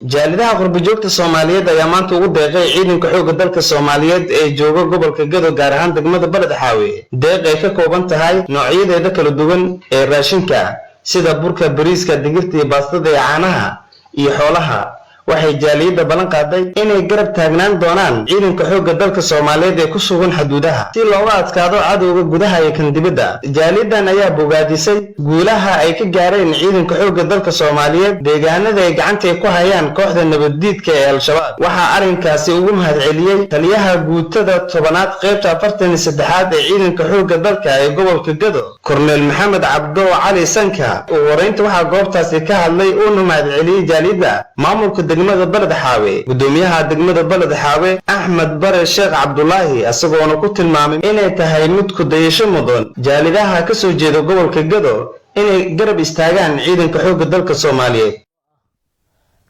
Jaalidaha qurbajoogta Soomaaliyeed ayaa maanta ugu deeqay ciidanka xoogga dalka Soomaaliyeed ee jooga gobolka Gado, gaar ahaan degmada Baled Xaawe, deeq ay ka kooban tahay noocyadeeda kala duwan ee raashinka, sida burka, bariiska, digirta iyo baastada iyo caanaha iyo xoolaha. Waxay jaaliyadda ballan qaaday inay garab taagnaan doonaan ciidanka xoogga dalka Soomaaliyeed ee ku sugan xaduudaha si looga adkaado cadowga gudaha iyo kan dibadda. Jaaliyadan ayaa bogaadisay guulaha ay ka gaareen ciidanka xoogga dalka Soomaaliyeed deegaanada ay gacanta ku hayaan kooxda nabaddiidka ee Al-Shabaab. Waxaa arrinkaasi ugu mahadceliyey taliyaha guutada 10aad, qaybta 43aad ee ciidanka xoogga dalka ee gobolka Gado, Korneel Maxamed Cabdo Cali Sanka. Ugu horeynta waxaa goobtaasi ka hadlay uuna mahadceliyey jaaliyadda maamulka degmada Baled Xaawe, gudoomiyaha degmada Baled Xaawe, Axmed Bare Sheekh Cabdulaahi, isagoona ku tilmaamay inay tahay mid ku dayasho mudan jaalidaha ka soo jeeda gobolka Gado inay garab istaagaan ciidanka xoogga dalka Soomaaliyeed.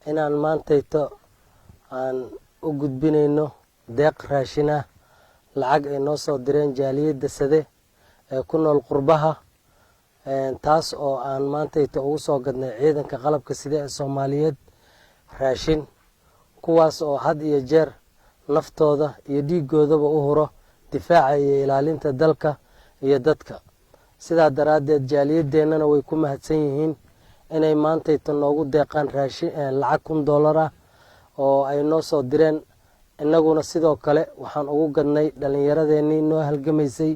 Inaan maantayto aan u gudbinayno deeq raashin ah, lacag ay noo soo direen jaaliyadda Sade ee ku nool qurbaha, taas oo aan maantayto ugu soo gadnay ciidanka qalabka sida ee Soomaaliyeed raashin, kuwaas oo had iyo jeer naftooda iyo dhiigoodaba u huro difaaca iyo ilaalinta dalka iyo dadka. Sidaa daraaddeed jaaliyadeennana way ku mahadsan yihiin inay maantayto noogu deeqaan raashin, lacag $1000 ah oo ay noo soo direen. Innaguna sidoo kale waxaan ugu gadnay dhallinyaradeenii noo halgamaysay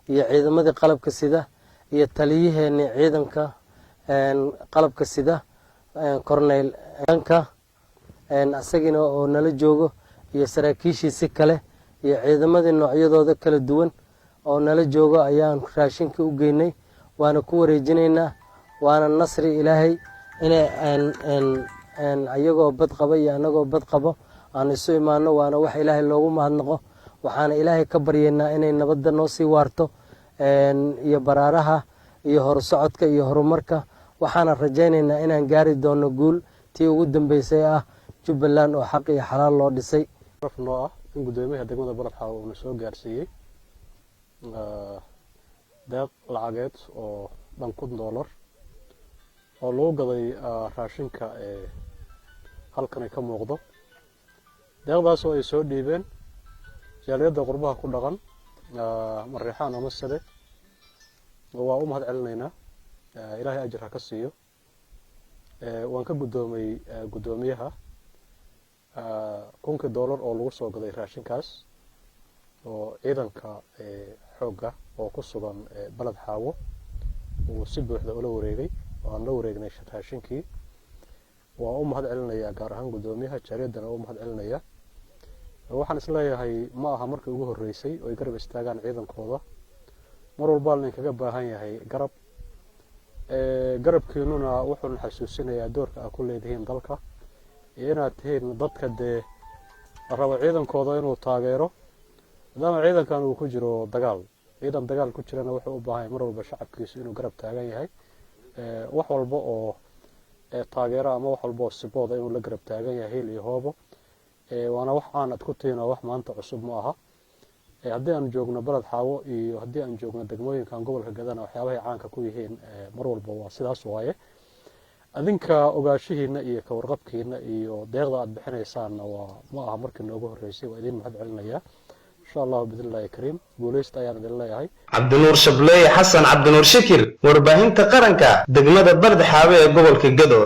iyo ciidamadii qalabka sida iyo taliyaheenii ciidanka qalabka sida, Corneyl Anka, asagina oo nala joogo, iyo saraakiishiisi kale iyo ciidamadii noocyadooda kala duwan oo nala joogo ayaan raashinka u geynay, waana ku wareejinaynaa. Waana nasri Ilaahay inay ayagoo bad qaba iyo anagoo bad qabo aan isu imaano, waana wax Ilaahay loogu mahadnaqo. Waxaana Ilaahay ka baryaynaa inay nabadda noo sii waarto iyo baraaraha iyo horusocodka iyo horumarka. Waxaana rajaynaynaa inaan gaari doono guul tii ugu dambeysay ah, Jubbaland oo xaq iyo xalaal loo dhisay. Sharaf noo ah in guddoomiyaha degmada Baled Xaawo uuna soo gaarsiiyey deeq lacageed oo dhan $1000 oo lagu gaday raashinka ee halkan ay ka muuqdo. Deeqdaas oo ay soo dhiibeen jaaliyadda qurbaha ku dhaqan, Mareexaan ama Sade, waa u mahad celinaynaa. Ilaahay ajir ha ka siiyo. Waan ka guddoomay guddoomiyaha 1000kii dollar oo lagu soo gaday raashinkaas oo ciidanka xoogga oo ku sugan Baled Xaawo uu si buuxda ula wareegay oo aan la wareegnay raashinkii. Waa u mahad celinayaa gaar ahaan guddoomiyaha jaaliyaddana u mahad celinaya. Waxaan isleeyahay ma aha markii ugu horreysay oo ay garab istaagaan ciidankooda. Mar walbaa lainkaga baahan yahay garab. Garabkiinuna wuxuuna xasuusinayaa doorka aad ku leedihiin dalka iyo inaad tihiin dadka dee la rabo ciidankooda inuu taageero, maadaama ciidankan uu ku jiro dagaal. Ciidan dagaal ku jirana wuxuu u baahan yahay mar walba shacabkiisu inuu garab taagan yahay, wax walba oo taageero ama wax walba oo sibooda inuu la garab taagan yahay, hiil iyo hoobo. Waana wax caan ad ku tihiin oo wax maanta cusub ma aha. Haddii aan joogno Baled Xaawo iyo haddii aan joogno degmooyinkan gobolka Gadana, waxyaabahay caanka ku yihiin mar walba waa sidaas waaye. Adinka ogaashihiina iyo ka warqabkiina iyo deeqda aad bixinaysaanna waa ma aha markii noogu horreysay. Waa idin mahad celinayaa. Insha Allahu, biidnillahi kariim, guuleysta ayaan idin leeyahay. Cabdinuur Shableeye Xasan, Cabdinuur Shikir, warbaahinta qaranka, degmada Baled Xaawe ee gobolka Gado.